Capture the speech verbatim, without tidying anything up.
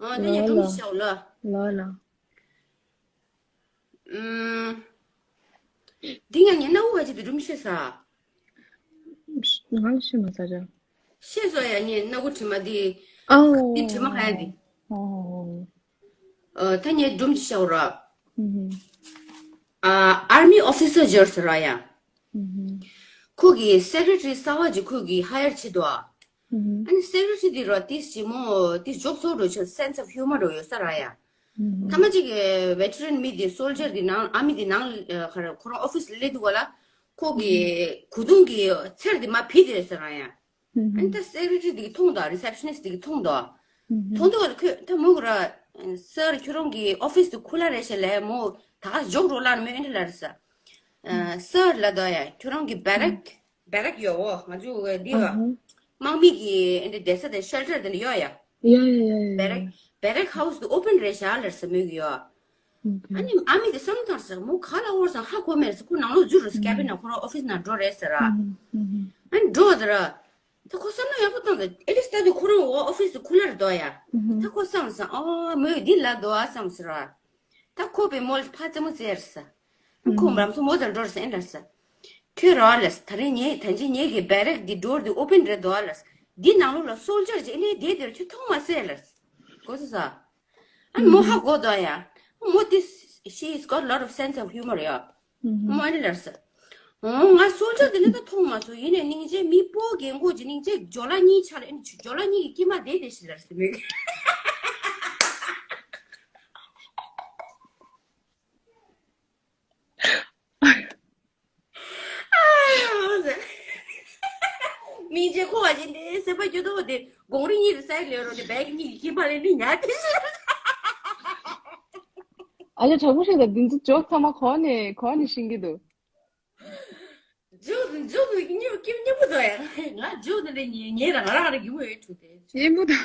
ཨོ་དེ་ནས་ལོ་སྒྲུང་ལོ་ཞིག་བཤད་ལ། ལོ་ལོ། ཨུམ། འདི་ང་ངས་སྣ་བུག་ག་ཅིག་དེ་སྒྲུང་བཤད་ས། ང་ལ་བཤད་མ་ཚར་ར། བཤད་སོ་ཡ། ངས་སྣ་བུག་དྲི་མ་དེ། ཨོ། འདི་དྲི་མ་ག་ཡ་དེ། ཨོ། ཨ། ད་ངས་སྒྲུང་ཅིག་བཤད་ར། ཨུམ། ཨ། army officer ཅིག་ཡོད་ས་ར་ཡ། ཨུམ། ཁོ་གི་secretary གསར་པ་ཅིག་ཁོ་གི་hire བྱེད་དོ། ཨུམ། ཨ་ནི་secretary དེ་ར་ཏིས་ཅི་མོ་ཏིས་ཇོག་ཚོགས་འགྲོ་ཆོག sense of humor འགྲོ་ཡོད་ས་ར་ཡ། ཨུམ། ཐ་མ་ཅིག་གི་veteran མི་དེ་soldier དེ་ནང་army དེ་ནང་ཨ་མི་དེ་ནང་ཁོ་རང་office ལ་སླེབས་དུས་ག་ལ་ཁོ་གི་གོས་ཐུང་གི་ཚེར་དེ་མར་ཕུད་དེ་ཡོད་ས་ར་ཡ། ཨ་ནི་ད་secretary དེ་གིས་མཐོང་དོ། receptionist དེ་གིས་མཐོང་དོ། མཐོང་དུས་ལ་ཁོས་ད་མོ་གི་ར། sir ཁྱོད་རང་གི་office དེ་ཁུ་ལ་རེད་ཤག་ལབ། མོ་ད་ག་ཇོག་འགྲོ་ལ་མོས་ཨེ་འདྲ་ལབ་རེད་ས། sir ལབ་དོ་ཡ། ཁྱོད་རང་གི་barrack barrack ཡོད་འོ། ང་ཚོ་འདི་ཡ་དམག་མི་གི་ཨེ་འདྲ་བསྡད་ས་དེ་shelter དེ་འདྲ་ཡོད་ཡ། ཡ་ཡ་ཡ་ཡ། barrack barrack house དེ་open རེད་ཤག་ལབ་ས་མོས་གི་ཡོ། ཨ་ནི་ཨ་མི་དེ་བསམ་བློ་བཏང་ས། མོ་ག་ལ་འོར་སང་ཧ་གོ་མེད་ས། ཁོ་ནང་ལོགས་འཛུལ་རེད་ས། cabin ནང་ཁོ་རང་office ནང་འགྲོ་རེད་ས་ར། ཨ་ནི་འགྲོ་ད་ར། ད་ཁོ་བསམ་བློ་ཡག་པོ་བཏང་ད། at least ད་དུ་ཁོ་རང་འོ་office དུ་ཁུ་ལར་འདུག་ཡ། ད་ཁོ་བསམ་སོང་། ཨོ་མོས་འདི་ལབ་འདུག་ཨ་བསམ་སོང་ར། ད་ཁོ་པའི་མོལ་ཕ་ཙེ་མོ་ཙེར་ས། ཁོ་མོ་རམ་སོ་མོ་དང་འགྲོ་ར་ས་ཨེ་ལ་ས། ཁྱོད་ར་ལ་ས། ད་རེས་ངས་ད་ཅི་ངས་ཀྱི་barrack འདི་drawer འདི་open རེད་འདུག་ཨ་ལ་ས། འདི་ནང་ལོགས་ལ་soldier ཅིག་ཨེ་ནས་བསྡད་དེར་ཁྱོད་མཐོང་མ་སོང་ལ་ས། གོ་སོང་ས། ཨ་མོ་ཧ་གོ་དོ་ཡ། མོ་this she is got lot of sense of humor ཡ། མོ་ཨ་ནི་ལར་ས། ཨོ་ང་soldier དེ་ནི་ད་མཐོང་མ་སོང་། ཡིན་ནའི་སྙིང་རྗེ། མི་སྤོ་རྒན་གོག་ཅིག་སྙིང་རྗེ་ཇོ་ལ་གཉིས་ཆ་ལ་ཨེ་ནི་ཇོ་ལ་གཉིས་ཀྱི་དཀྱིལ་མ་བསྡད་དེ་ཤི་ལར་ས་མོས། སྙིང་རྗེ་ཁོ་བ་ཅན་དེ་སེམས་པ་སྐྱོ་དོ་དེ་དགོང་རིང་གཉིད་དུ་སད་ལེ་རོ་དེ་བེག་གཉིས་ཀྱི་ཁྱིམ་པ་ལས་ནི་ཉལ་དེ་ཤི། ཨ་ལེ་དྲང་པོ་བཤད་ད་འདི་ཚོ་ཇོག་ཚང་མ་གོ་ནས་གོ་ནས་ཤིང་གི་འདུག་ཇོག་ཇོག་གི་སྙིང་སྐྱིད་སྙིང་པོ་དོ་ཡ། ང་ཇོག་དེ་ལས་ཉེ་ཉེ་རང་རང་རང་གི་མོ་ཡོད་ཐུག་དེ་སྙིང་པོ་དོ།